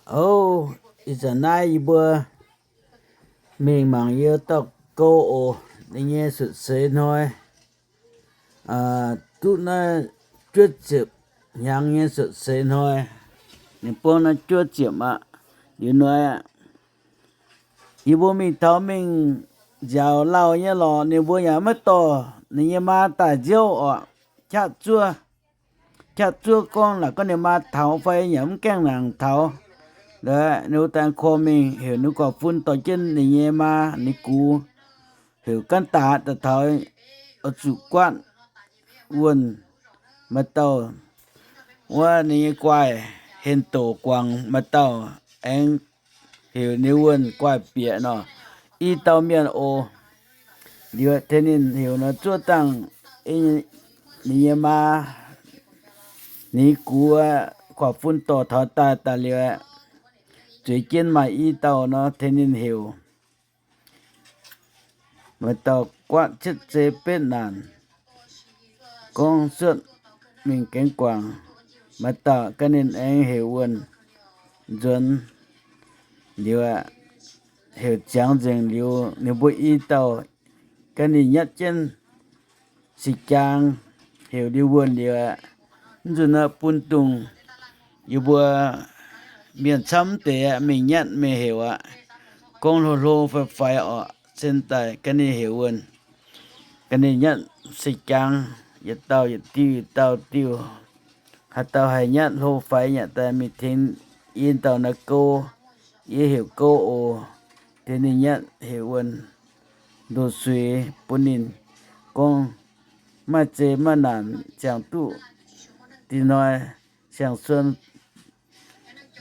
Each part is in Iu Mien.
Ov, ih zanc naaiv yie mbuo mingh mangc yie dauh gouv oc. Ninh nyei cuotv seix hnoi, duqv naaiv juov ziepc hnyangx nyei cuotv seix hnoi. Ninh buangv naaiv juov ziepc aqv. Liuz nor, yie mbuo mingh taux mingh nziaaux lauh nyei lorqc, ninh mbuo yaac maiv dorh ninh nyei maa daaih nziouv oc. Qaqv zuov, qaqv zuov gorngv laaix gorngv ninh maa taux fai yaac mv gaengh nangc taux. Ninh mbuo daaih korv mingh heuc ninh guaax fun dorh jienv ninh nyei maa, ninh gux, heuc gaanv daax daaih taux, oix zuqc guaatv wuonh maaih dauh, wuov ninh nyei guaaih hen doqc guangc maaih dauh, aengx heuc ninh wuonh guaaih bieqc nor, i dauh mienh oc. Liuz tengx ninh heuc nor zuov dangh ninh nyei maa, ninh gux, guaax fun dorh taux daaih daaih liuz, zueiz jienv maaih i dauh nor tengx ninh heuc. Maaih dauh guaatv cietv zei betv naanc, gorngv cuotv mingh gengh guangc. Maaih dauh gaav ninh aengx heuc wuonh nzuonx. Liuz heuc ziangx nzengc liuz, ninh mbuo i dauh gaav ninh nyatv jienv sih jaang, heuc liuz wuonh liuz, mv nzunc naaiv bun dungh yie mbuo mienh camv deix mingh nyatv mingh heuc aqv. Gorngv hlo hlo fai fai oc, cen daaih gaav ninh heuc wuonh, gaav ninh nyatv sih jaang, yietc dauh yietc diuh yietc dauh diuh. Haaix dauh haih nyatv hlo faix yaac daaih mingh tengx yie dauh naaiv gouv. Yie heuc gouv oc. Tengx ninh nyatv heuc wuonh ndoh suix bun ninh gorngv maaih zei maaih naanc ziangh duqv dih hnoi siang-suon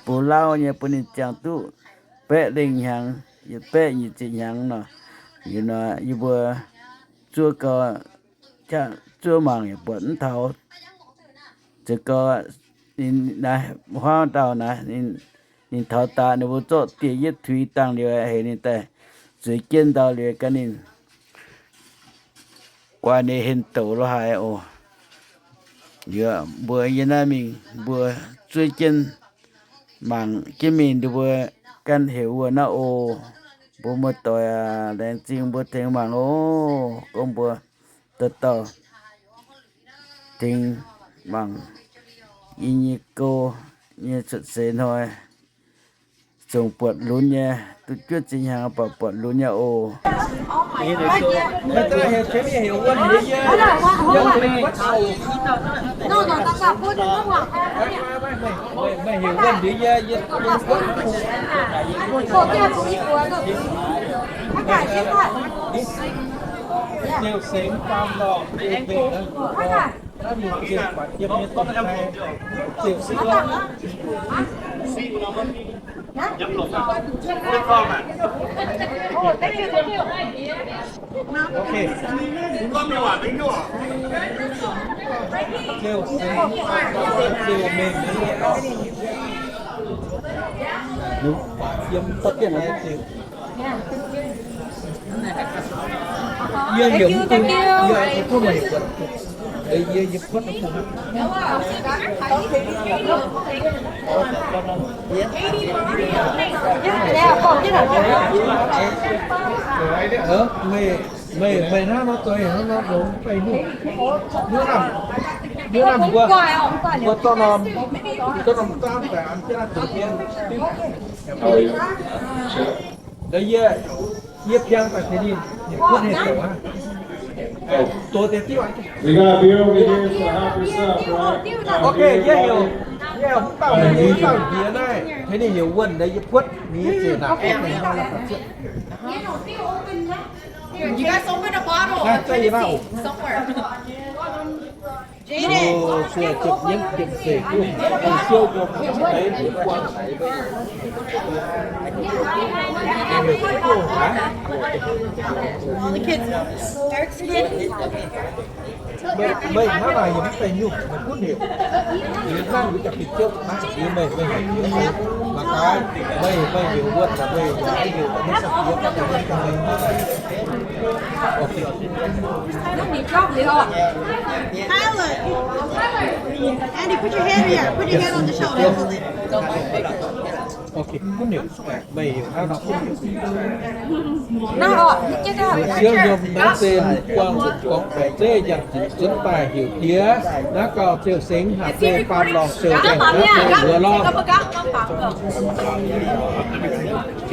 bux lauv nyei bun ninh ziangh duqv baeqv lengh hnyangx, yietc baeqv nyic ziepc hnyangx nor. Yie nor yie mbuo zuov gau, zuov mangc yaac buatc mv taux. Zoux gau, ninh naaiv huaav dauh naaiv, ninh taux daaih ninh mbuo zorqv dieh yietv tuix dangh liuz heuc ninh daaih zueiz jienv ndau liuz gaav ninh guaax ninh hen doqc lo haaix oc. Liuz mbuo yie naaiv mingh mbuo zuov jienv mangc jienv mingh ndau mbuo ganh heuc wuonh naaiv oc. Mbuo muoz-doic aac, laengz zingh mbuo tengx mangc oc. Gorngv mbuo dauh dauh tengx mangc yie nyei gouv nyei cuotv seix hnoi. Zungv buatc lunx nyei, duqv juov zinh hnyangx baac buatc lunx nyei oc. Meih, meih hnangv nor zoih hnangv nor longx fai nyungc. Nduov naamh, nduov naamh mbuo, mbuo zorqv norm, zorqv norm zaanv daaih an jienv naaiv zueiz jienv. Yie, yie biangh daaih tengx ninh, ninh kuotv heh douc aqv. Doz deix diuv aqv. Ok, yie heuc, yie heuc mv dauh, mv dauh nziex naaiv, tengx ninh heuc wuonh naaiv yie kuotv ninh nyei ziouc naaic. You guys open a bottle of Hennessy somewhere. Jade. All the kids. Eric's kid. Meih, meih hnangv naaic yie mv daaih nyungc, meih gunv heuc. Yie hnangv yie ganh bieqc ziouv hnangv, yie meih, meih heuc, mangc gaax, meih, meih heuc wuonh, meih heuc, meih heuc, meih heuc. Tyler. Andy, put your hand here. Put your hand on the shoulder. Meih heuc hnangv nor. Ziouv yiem naaiv se mv buangh nzunc gorngv baengc zeiv yangh zuqc zuonx daaih heuc jiex, naaiv gauh ziouc sengx haac se baamh lorngc ziouc gaengh naaiv se mbuoqc lorngh.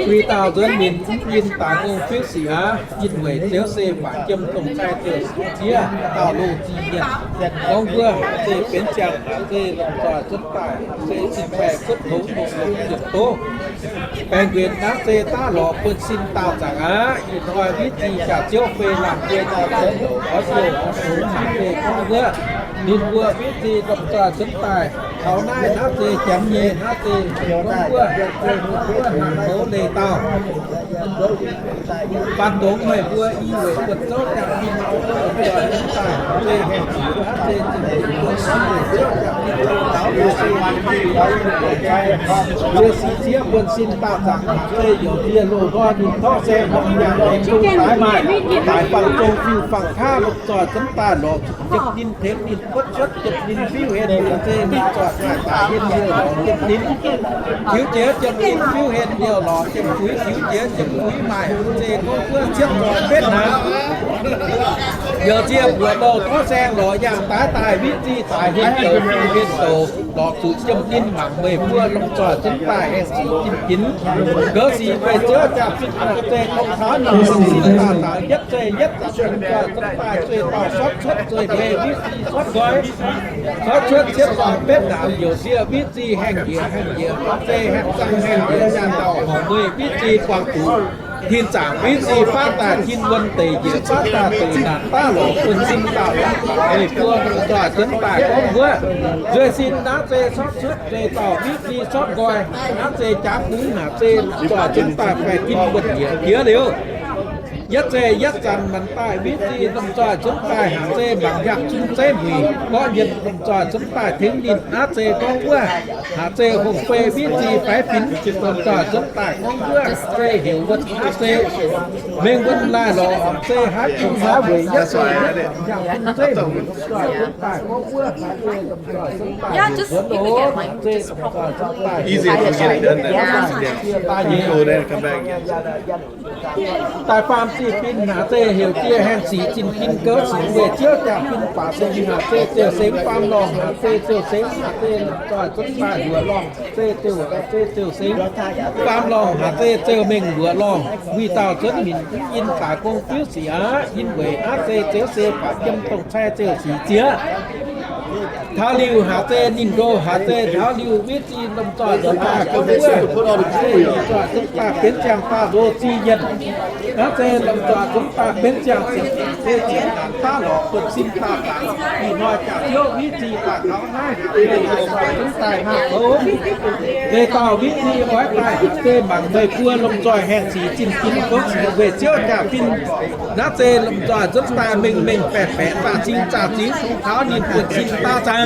Wuic dauh nzuonx minc mv in daaih ngongh fiuv sic aqv, in weic Ziouv se baac jiem dongh cai ziouc sic ziev dauh loz zih nyienc. Gorngv wuov haac se benx ziangh haac se lomh nzoih zuonx daaih se zinh baengh cuotv tongx longx longx ziepc doz. Baengh nquenc naaiv se daav lorz buonv-sin daauh zaangc aqv. Ih hnoi mbiv zih jaax ziouv fei laangh jiex jaax ziouv oix ziouc oix sux haac se gorngv wuov, ninh mbuo mbiv zih lomh nzoih zuonx daaih taux naaiv, naaiv se janx nyei, naaiv se gorngv wuov, wuov hnaangx goux leiz dauh. Faan dongx meih mbuo i weic buonv zouv jaa-fin lomh nzoih zuonx daaih se haengh sic aqv, se zinh zinh buonv sin weic Ziouv jaa-fin taux se ziex sic ziev buonv-sin daauh zaangc haac se yaac ziex loz-hnoi ninh torqv saeng horpc yangh aengx zong daaih maaih daic fangx zong fiuv fangx kaav lomh nzoih zuonx daaih lorz zuqc jiepv ninh tengx ninh kuotv cuotv jiepv ninh fiuv-hlen haac se lomh nzoih daaih daic hlen liouh lorz jiepv ninh. Tiux jiex jiepv ninh fiuv-hlen liouh lorz jiepv fuix, tiux jiex jiepv fuix maaih haac se gorngv wuov cietv lorz betv hnangv. Yaac ziex mbuoqc loz-hnoi saeng lorz yangh daaih daaih mbiv zih daic hlen douc fiuv hlen douc lorz zuqc jiepv ninh mangc meih mbuo lomh nzoih zuonx daaih haengh sic zinh ginx. Gaux sic meih Ziouv jaa-fin haac se dongh taux ninh sin daaih dangx yietv zeiv yietv zaangc lomh nzoih zuonx daaih zueih dauh sortv cuotv zueih hmei mbiv zih sortv nqoi. Sortv cuotv cietv lorz betv naanc youc nzie mbiv zih haengh njiec haengh njiec haac se haengh zaangc haengh njiec nyaanh dauh horpc meih mbiv zih buangh zuqc tin zaangc mbiv zih faatv daaih tin wuonh deic njiec faatv daaih deic naanc daav lorz buonv-sin dauh meih mbuo lomh nzoih zuonx daaih gorngv wuov, nzueic sin naaiv se sortv cuotv zueih dauh mbiv zih sortv nqoi. Naaiv se jaax bungx haac se lomh nzoih zuonx daaih faix tin wuonh njiec jiex liuz. Yietv zeiv yietv zanc maanc daaih mbiv zih lomh nzoih zuonx daaih haac se mangc yangh zungv zeiv muic gorqv yienh lomh nzoih zuonx daaih tengx ninh. Naaiv se gorngv wuov haac se hungh fei mbiv zih faix fin lomh nzoih zuonx daaih gorngv wuov haac se heuc wuonh haac se mengh wuonh laaih lorz haac se haaix nyungc haaix weic yietv zeiv yietv zanc yangh zungv zeiv muic lomh nzoih zuonx daaih gorngv wuov haac se lomh nzoih zuonx daaih heuc wuonh lorz haac se lomh nzoih zuonx daaih heuc daaih nyei daaih faam zinh fin haac se heuc jiex haengh sic zinh fin gouv sic weic Ziouv jaa-fin baac se haac se ziouc sengx faam lorngh haac se ziouc sengx haac se lomh nzoih zuonx daaih mbuoqc lorngh se ziouc se ziouc sengx faam lorngh haac se ziouc mengh mbuoqc lorngh. Wuic dauh zuonx minc mv in daaih gong fiuv sic aqv. In weic naaiv se Ziouv se baac jiem dongh cai ziouc sic zieqv. Taux liuc haac se ninh nqox haac se taux liuc mbiv zih lomh nzoih zuonx daaih gorngv wuov, haac se lomh nzoih zuonx daaih benx ziangh faam loz zih yienh. Naaiv se lomh nzoih zuonx daaih benx ziangh sic se zieqv naanc daav lorz buonv-sin daauh zaangc. Ih hnoi jaax ziouv mbiv zih daaih taux naaiv haac se lomh nzoih zuonx daaih hngaqv goux. Deix dauh mbiv zih oix daaih haac se mangc meih mbuo lomh nzoih haengh sic zinh fin gouv sic weic Ziouv jaa-fin. Naaiv se lomh nzoih zuonx daaih mengh mengh baeqc baeqc zaah cing zaah cingx dongh taux ninh buonv-sin daauh zaangc.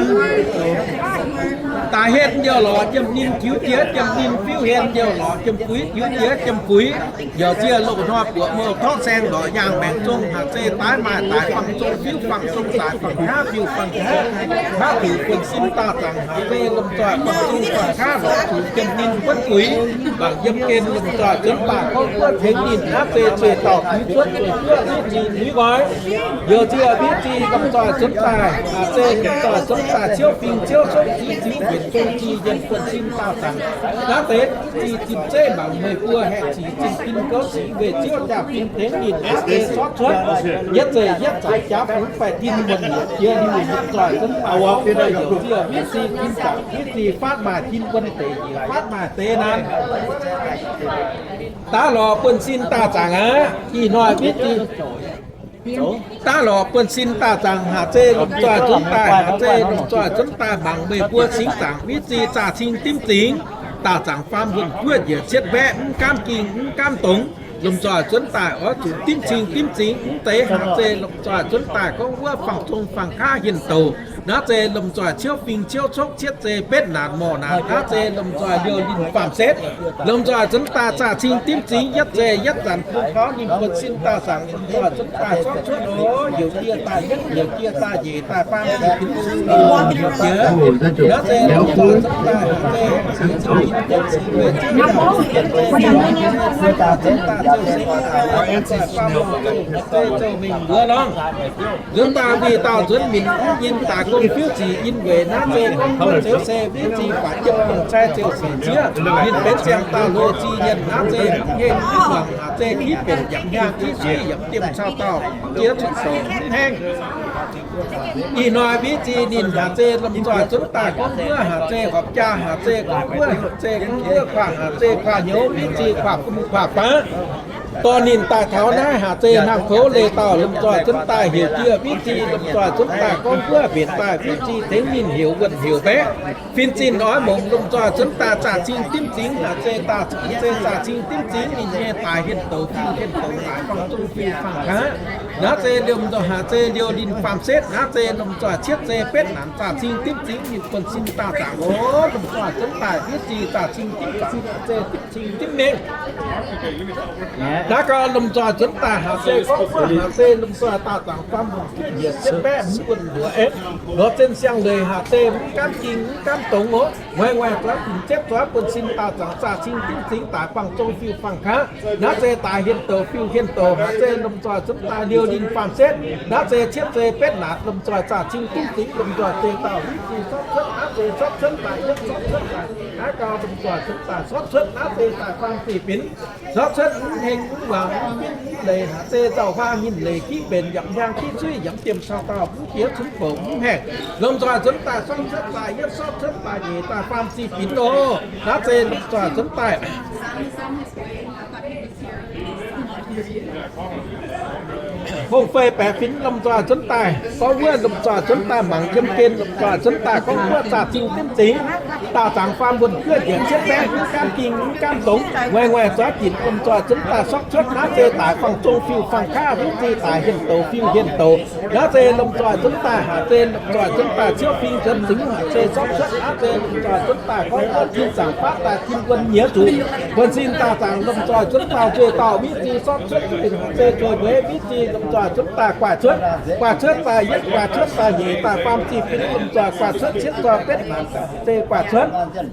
Daaih hlen liouh lorz jiem ninh, tiux jiex jiem ninh, fiuv hlen liouh lorz jiem fuix, tiux jiex jiem fuix. Yaac ziex loz-hnoi buoqc mouh torqv saeng lorz yaangh maengc zong haac se daaih maaih daaih fangx zong fiuv fangx zong daaih fangx kaav fiuv fangx kaav, kaav zuqc buonv-sin daauh zaangc haac se lomh nzoih fangx zong fangx kaav lorz zuqc jiem ninh buonv guix. Mangc yiem gen lomh nzoih zuonx daaih gorngv wuov tengx ninh naaiv se zueih dauh kuv cuotv zueih juoqv mbiv zih tuix nqoi. Yaac ziex mbiv zih lomh nzoih zuonx daaih haac se lomh nzoih zuonx daaih ciouv fing ciouv cuotv ziux ziux njiec zong zih yienh buonv-sin daauh zaangc. Naaiv deix mbiv zih zinh zeiv mangc meih mbuo haengh sic zinh fin gouv sic weic Ziouv jaa-fin tengx ninh naaiv se sortv cuotv. Yietv zeiv yietv zanc jaax bungx faix tin wuonh njiec jiex liuc lomh nzoih zuonx daaih gorngv wuov yaac ziex mbiv zih tin zaangc mbiv zih faatv maaih tin wuonh deic njiec faatv maaih deix naanc. Daav lorz buonv-sin daauh zaangc aqv. Ih hnoi mbiv zih daav lorz buonv-sin daauh zaangc haac se lomh nzoih zuonx daaih, haac se lomh nzoih zuonx daaih mangc meih mbuo singx zaangc mbiv zih zaah cing dimv zingx. Daauh zaangc faam wuonh juov njiec cietv mbaeqv mv gaamv ging mv gaamv dongz. Lomh nzoih zuonx daaih oix zuqc dimv cing dimv zingx mv deix haac se lomh nzoih zuonx daaih gorngv wuov fangx zong fangx kaav hienh douc. Naaiv zeiz lomh nzoih ciouv fing ciouv cokv, cietv zeiz betv naanc morc naanc. Naaiv zeiz lomh nzoih liouh linh faam setv. Lomh nzoih zunv daaih zaah cing dimv zingx, yietv zeiz yietv zanc bun taux ninh buonv-sin daaih zaangc lomh nzoih zunv daaih sortv cuotv oc. Heuc jiex daaih yietv, heuc jiex daaih nyeic, daaih faam, daaih fingx, heuc jiex. Naaiv zeiz lomh nzoih zunv daaih haaix zeiz zunv daaih ziouc seix, daaih zunv daaih ziouc mingh wuov lorngh. Nzunc daaih wuic dauh nzuonx minc nyei daaih gong fiuv zic in weic naaiv zeiz gorngv wuov ziouc se mv zinh baac jiem dongh cai ziouc sic zieqv. Ninh benx ziangh dauh loz-zih nyienh naaiv zeiz mv heng mv muangx haaix zeiz kiv benx yaac hnyangx kiv suiv yaac mv diemh cau dauh jiex zuqc douc mv haengh. Ih hnoi mv zinh ninh haaix zeiz lomh nzoih zunv daaih gorngv wuov haaix zeiz horpc jaa haaix zeiz gorngv wuov haaix zeiz gorngv wuov kuaah haaix zeiz kuaah hnyouv mv zinh kuaah bung kuaah baav. Dorh ninh daaih taux naaiv haaix zeiz hnangv kouv leiz dauh lomh nzoih zunv daaih heuc jiex mv zinh lomh nzoih zunv daaih gorngv wuov mbenc daaih mv zinh tengx ninh heuc wuonh heuc mbaeqv. Fin-zinh oix mongc lomh nzoih zunv daaih zaah cing dimv zingx haaix zeiz daaih cingx zeiz zaah cing dimv zingx ninh nyei daaih hien douz fiuv hien douz daaih fangx zong fiuv fangx kaav. Naaiv zeiz liouh nzoih haaix zeiz liouh linh faam setv. Naaiv zeiz lomh nzoih cietv zeiz betv naanc zaah cing dimv zingx ninh buonv-sin daaih zaangc oc. Lomh nzoih zunv daaih mv zinh zaah cing dimv zingx haaix zeiz dimv cing dimv mengh. Naaiv gau lomh nzoih zunv daaih haaix zeiz gorngv wuov haaix zeiz lomh nzoih daaih zaangc faam mbuo juov njiec cietv baeqv mv buonv luoqc aeqv, lorz zien siang-leiz haaix zeiz mv gaamv ging mv gaamv dongz oc. Nguaaic nguaaic zuov dinc ziepv zuov buonv-sin daaih zaangc zaah cing dimv zingx daaih fangx zong fiuv fangx kaav. Naaiv zeiz daaih hien douz fiuv hien douz haaix zeiz lomh nzoih zunv daaih liouh linh faam setv. Naaiv zeiz cietv zeiz betv naanc lomh nzoih zaah cing dimv zingx lomh nzoih zeiz dauh mv zinh sortv cuotv naaiv zeiz sortv cuotv daaih yietv sortv cuotv daaih naaiv gau lomh nzoih zunv daaih sortv cuotv naaiv zeiz daaih faam zinh binc. Sortv cuotv mv heng mv muangx mv binv mv leiz haaix zeiz nzauh huaang nyinh leiz kiv mbenc yaac hnyangx kiv suiv yaac mv diemh cau dauh mv jiex cunv bouc mv haengh. Lomh nzoih zunv daaih sortv cuotv daaih yietv sortv cuotv daaih nyeic daaih faam zinh binc oc. Naaiv zeiz lomh nzoih zunv daaih hongh fei baeqc finx lomh nzoih zunv daaih gorngv wuov lomh nzoih zunv daaih mangc yiem gen lomh nzoih zunv daaih gorngv wuov zaah cing dimv zingx daaih zaangc faam mbuonx juov njiec cietv baeqv mv gaamv ging mv gaamv dongz. Nguaaic nguaaic zuov dinc lomh nzoih zunv daaih sortv cuotv naaiv zeiz daaih fangx zong fiuv fangx kaav mv zinh daaih hien douz fiuv hien douz. Naaiv zeiz lomh nzoih zunv daaih haaix zeiz lomh nzoih zunv daaih ciouv fing nzuonx zingx haaix zeiz sortv cuotv naaiv zeiz lomh nzoih zunv daaih gorngv wuov tin zaangc faatv daaih tin wuonh nyiex zuqc buonv-sin daaih zaangc lomh nzoih zunv dauh nzueic dauh mv zinh sortv cuotv zuqc haaix zeiz zueiz mueiz mv zinh lomh nzoih zunv daaih guaaih cuotv, guaaih cuotv daaih yietv guaaih cuotv daaih nyeic daaih faam zinh binc lomh nzoih guaaih cuotv cietv nzoih betv naanc daaih haaix zeiz guaaih cuotv.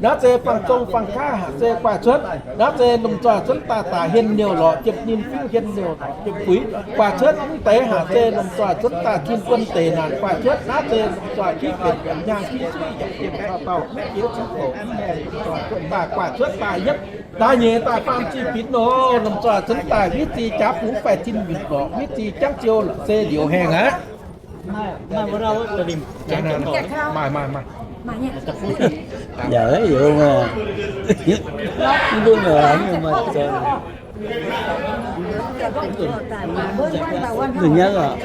Naaiv zeiz fangx zong fangx kaav haaix zeiz guaaih cuotv. Naaiv zeiz lomh nzoih zunv daaih daaih hien niouh lorqc jiem ninh fiuv hien niouh lorqc jiem fuix guaaih cuotv mv deix haaix zeiz lomh nzoih zunv daaih tin buonv deix naanc guaaih cuotv. Naaiv zeiz lomh nzoih kiv benx yaac hnyangx kiv suiv yaac jiem cau dauh mv jiex cunv bouc mv haengh lomh nzoih zunv daaih guaaih cuotv daaih yietv daaih nyeic daaih faam zinh binc nor lomh nzoih zunv daaih mv zinh jaax fungx faix tin nyutc lorqc mv zinh jangv ziou la'se liuz haengh aqv. Maaih, maaih, maaih. Yaac youz maah. Mv bun maaih zoux. Nzunc nyei oc.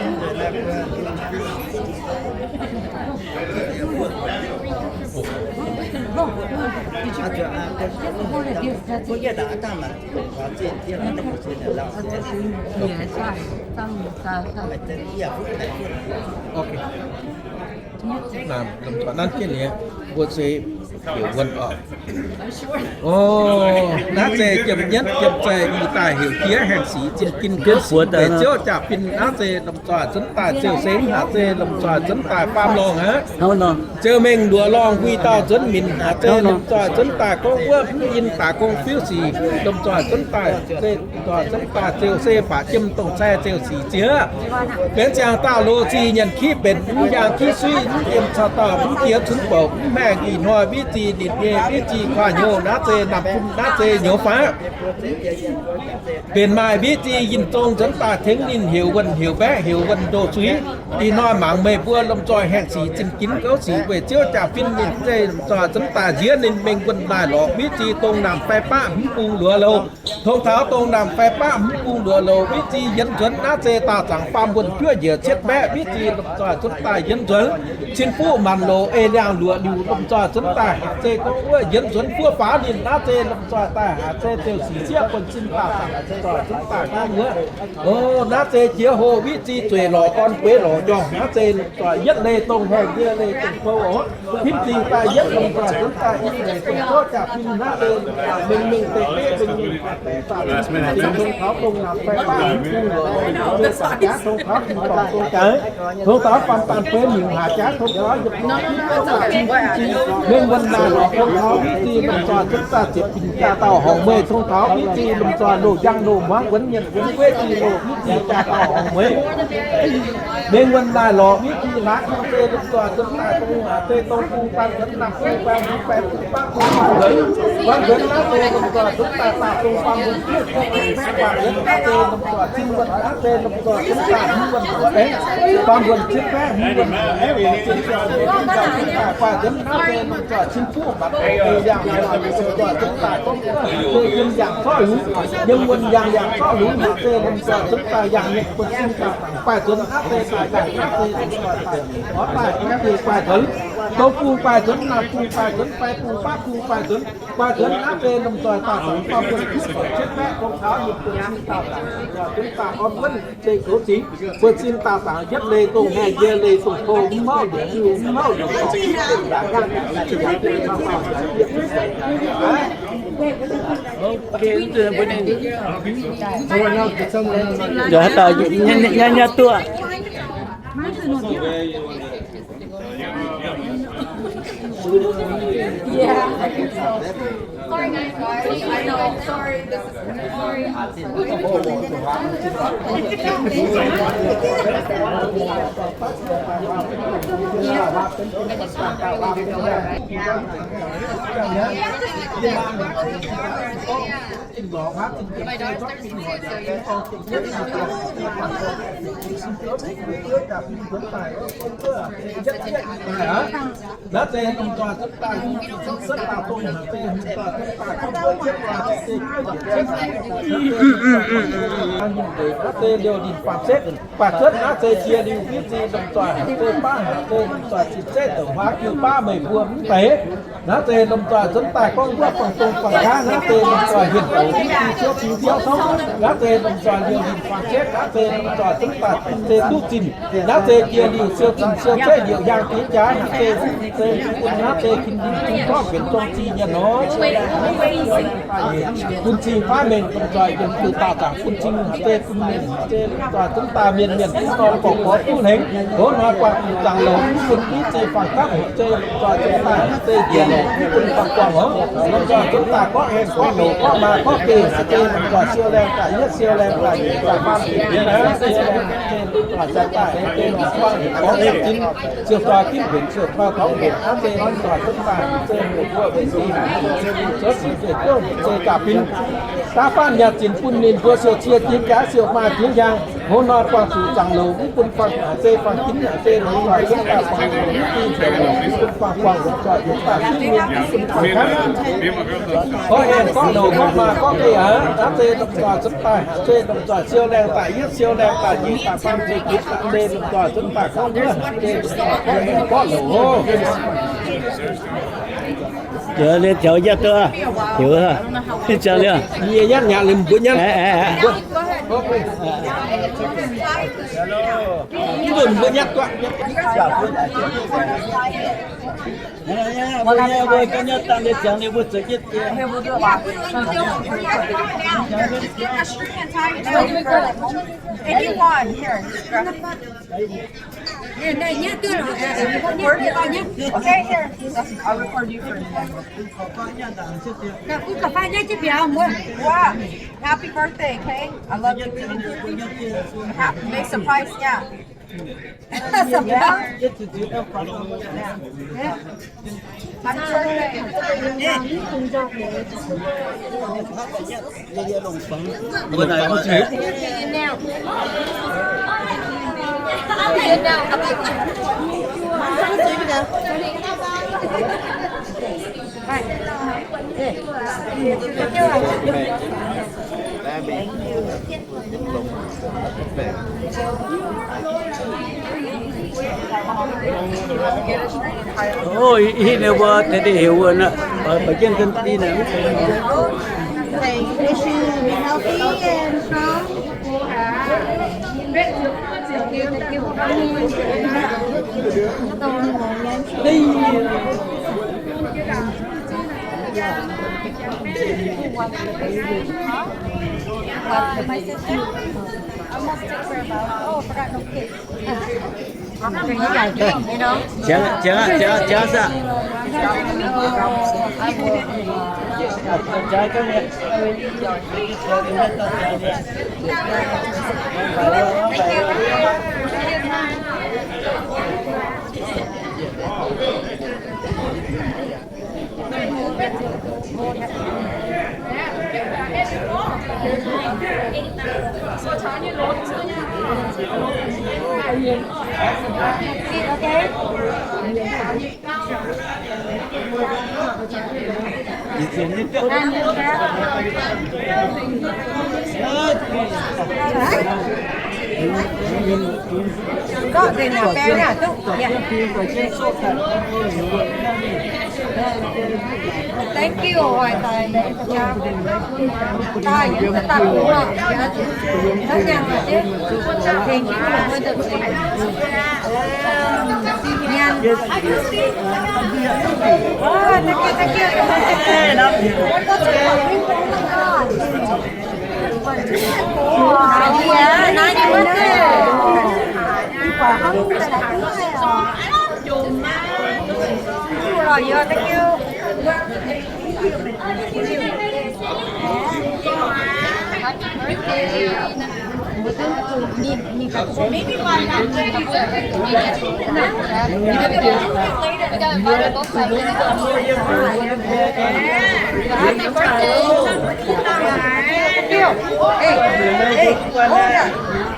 Ok. Naaiv, lomh nzoih nanv jienv liuz, mbuo se heuc wuonh oc. O, naaiv zeiz jiem nyietv jiem zeiz i daaih heuc jiex haengh sic zinh gin gouv sic deix ziouv jaa-fin. Naaiv zeiz lomh nzoih zunv daaih ziouc sengx haac zeiz lomh nzoih zunv daaih faam lorngh aqv. Ziouc mengh luoqc lorngh huih dauh nzuonx minc haac zeiz lomh nzoih zunv daaih gorngv wuov mv in daaih gong fiuv sic lomh nzoih zunv daaih, lomh nzoih zunv daaih ziouc se baac jiem dongh cai ziouc sic zieqv. Benx ziangh dauh loz-zih nyanc kiv mbenc mv yaang kiv suiv mv jiem cau dauh mv jiex cunv bouc mv haengh ih hnoi mv zinh nitv nyei mv zinh kuaah hnyouv naaiv zeiz naamh fun naaiv zeiz nyouz faqv. Mbenc maaih mv zinh yinh zong nzuonx daaih tengx ninh heuc wuonh heuc mbaeqv heuc wuonh ndoh suiv. Ih hnoi mangc meih mbuo lomh nzoih haengh sic zinh gin gouv sic weic ziouv jaa-fin ninh zeiz lomh nzoih zunv daaih nziex ninh mengh wuonh laaih lorqc mv zinh dongh naamh fai baqv mv bung luoz louh. Tong taux dongh naamh fai baqv mv bung luoz louh mv zinh yienz nzuonx naaiv zeiz daauh zaangc faam wuonh juov njiec cietv mbaeqv mv zinh lomh nzoih zunv daaih yienz nzuonx. Cin fuqv maanc loc ei liangh luoqc liuc lomh nzoih zunv daaih Haaix zeiz gorngv wuov yienz nzuonx buov faaux ninh naaiv zeiz lomh nzoih daaih haaix zeiz ziouc sic sieqv buonv-sin daauh zaangc lomh nzoih zunv daaih gorngv wuov. O, naaiv zeiz jiex hoc miv zih zueiz lorqc, orn bueix lorqc njorngh, naaiv zeiz lomh nzoih yietv leih dongh haengh, yie leih dongh kou oc. Hipv zingh daaih yietv lomh nzoih zunv daaih i leic dongh zorqv jaa-fin naaiv zeiz mengh mengh deix bev mengh mengh deix daaih tong taux dongh naamh fai baav hmz bung lorqc, tong taux jaax, tong taux tin dorngc dongh jaax. Tong taux faam daan fei mingh haac jaax, tong taux yietc bung mengh wuonh naaic lorqc, tong taux miv zih lomh nzoih zunv daaih ziepc binc jaa dauh horngc mueiz, tong taux miv zih lomh nzoih loz njang loz muangx wuonx mienh wuonx gueiv zih loz miv zih jaa dauh horngc mueiz. Mengh wuonh naaic lorqc miv zih hlaax, naaiv zeiz lomh nzoih zunv daaih dongh, naaiv zeiz dongh bung baan nzuonx, naamh bung baan hmz, baeqv bung baav bung wuonx. Wuonx nzuonx naaiv zeiz lomh nzoih zunv daaih daauh dongh faam wuonh fiev, baeqv wuonx naaiv zeiz lomh nzoih cin wuonh, naaiv zeiz lomh nzoih zunv daaih hmz wuonh buoqc aengx, faam wuonh cin baeqv hmz wuonh buoqc aengx, zinh ziangh zunv daaih guaaih nzuonx naaiv zeiz lomh nzoih cin fuqv mbatc liangh, lomh nzoih zunv daaih gorngv wuov, naaiv zeiz yiem yangh zorqv lungz, yiem wuonh yangh yangh zorqv lungz, naaiv zeiz lomh nzoih zunv daaih yangh nyei buonv-sin daaih guaaih nzuonx naaiv zeiz daaih yangh naaiv zeiz lomh nzoih daaih orv daaih guaaih nzuonx, dongh bung guaaih nzuonx, naamh bung guaaih nzuonx, fai bung baav bung guaaih nzuonx, guaaih nzuonx naaiv zeiz lomh nzoih daaih faam wuonh fiev, baeqv dongh taux yietc buonv-sin daauh zaangc lomh nzoih zunv daaih orn wuonv deic goux zingx, buonv-sin daauh zaangc yietv leih dongh haengh, yie leih dongh kou, mv mouv yietc diuh, mv mouv yietc dorngx. Nduov haaix dauh nyei nyei duqv. Naaiv zeiz lomh nzoih zunv daaih, zunv daaih dongh naaiv zeiz lomh nzoih zunv daaih gorngv mbuo jienv waac zeiz, naaiv zeiz liouh ninh faam setv, faam setv naaiv zeiz jiex liuz miv zinh lomh nzoih haaix zeiz baav haaix zeiz lomh nzoih cin setv douc huaav jiu baav meih mbuo mv deix. Naaiv zeiz lomh nzoih zunv daaih gorngv wuov fangx dongh fangx jaav, naaiv zeiz lomh nzoih hienx douc miv zinh siouv cing siouv tov, naaiv zeiz lomh nzoih liouh ninh faam setv, naaiv zeiz lomh nzoih zunv daaih zeiz duqv zinh. Naaiv zeiz jiex liuz siou zinh siou zeiv liouh hiaang jiex jaax, naaiv zeiz, naaiv zeiz kin ninh zungv gorngv benx zong zinh nyei nor. Bun cing faav mengh dongh nzoih yiem duqv daauh zaangc bun cing, naaiv zeiz bun mienh, naaiv zeiz dongh nzoih zunv daaih mienh mienh duqv dorn gorqv gorx duqv hlengx. Hoz hnoi buangh zuqc zaangc louc mv bun miv zeiz fangx gapv, naaiv zeiz dongh nzoih zunv daaih, naaiv zeiz njiec louc mv bun fangx guangc oc. Dongh nzoih zunv daaih gorngv haengh gorngv louc gorngv maa gorngv geh, naaiv zeiz dongh nzoih siou laengh daaih yietv siou laengh daaih nyic daaih faam daaih yietv naaiv zeiz dongh nzoih zunv daaih, naaiv zeiz dongh nzoih gorngv haengh zinh, siou toi ginv mbenc, siou toi taux mbenc, naaiv zeiz dongh nzoih zunv daaih, naaiv zeiz mbuo mbuo mbenc zinh, siou sic zeiv jouv, zeiv gaax bin. Daav faanh nyaah zinc bun ninh mbuo siou cie jiex jaax, siou maa jiex hiaang. Hoz hnoi buangh zuqc zaangc louc mv bun fangx, naaiv zeiz fangx ginv, naaiv zeiz dongh nzoih zunv daaih fangx louc mv bun fangx guangc, dongh nzoih zunv daaih fingx mienh mv bun fangx gapv. Gorngv haengh gorngv louc gorngv maa gorngv geh aqv, naaiv zeiz dongh nzoih zunv daaih, naaiv zeiz dongh nzoih siou laengh daaih yietv siou laengh daaih nyic daaih faam daaih yietv, naaiv zeiz dongh nzoih zunv daaih gorngv wuov, naaiv zeiz dongh nzoih gorngv louc oc. Jiex liuz taux yietv duqv, heuc, ziangh liuz, yie yietv nyanc liuz mbuo nyanc. Mv nzunc mbuo nyanc duqv. Mbuo nyanc, mbuo nyanc dangh liuz ziangx liuz mbuo zueiz jienv. Okay, here. I'll record you first. Wow. Happy birthday, okay? I love you. Hap-, make surprise, yeah. Surprise. Yeah. Oh, ih hnoi mbuo deix deix heuc wuov naaiv, ba'jienv ganh dinh naaiv. They wish you be healthy and strong. My sister almost took her bowel. Oh, forgot no cake. Jangan, jangan, jangan, jangan sah. Thank you, hoài tài. Tài những cái tặng của họ. Nó nhằm là thế. Thì những cái mà hơi được. Nhằm. Oh, thank you, thank you. Nói đi, nói đi, nói đi. Rồi, thank you.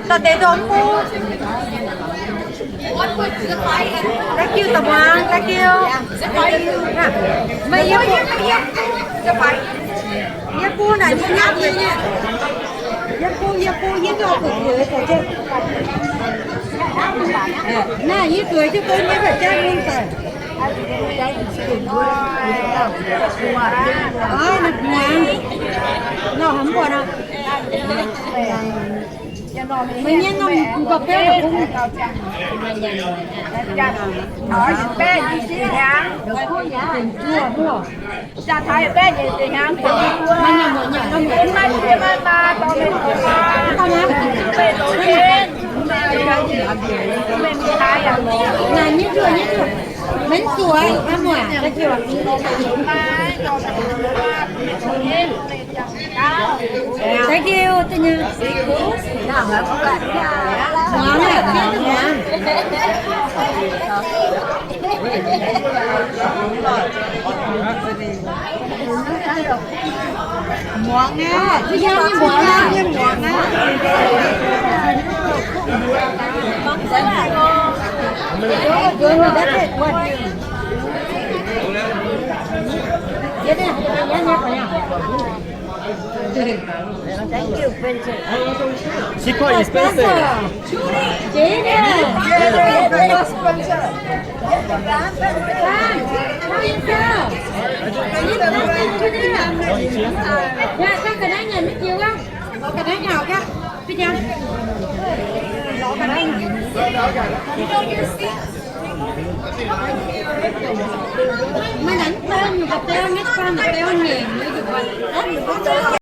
Tao teix dongh mbuo. Thank you, Taux Muangz. Thank you. Meih yiem, yiem, yiem. Yiem bung naaic, yiem, yiem, yiem, yiem. Yiem bung, yiem bung, yiem bung, yiem bung. Naaiv yie zueiz jienv bun yie mbuo jaa mingh daaih. Aa, naaiv muangx. Nor haaix muonz aqv? Meih nyei norm ga'biouv la'kuqv. Naaiv nyei zuoqv, nyei zuoqv. Maiv zuoqv, aa muoz. Thank you, thank you. Muangx aqv, muangx. Muangx aqv, muangx aqv, muangx aqv. She quite expensive.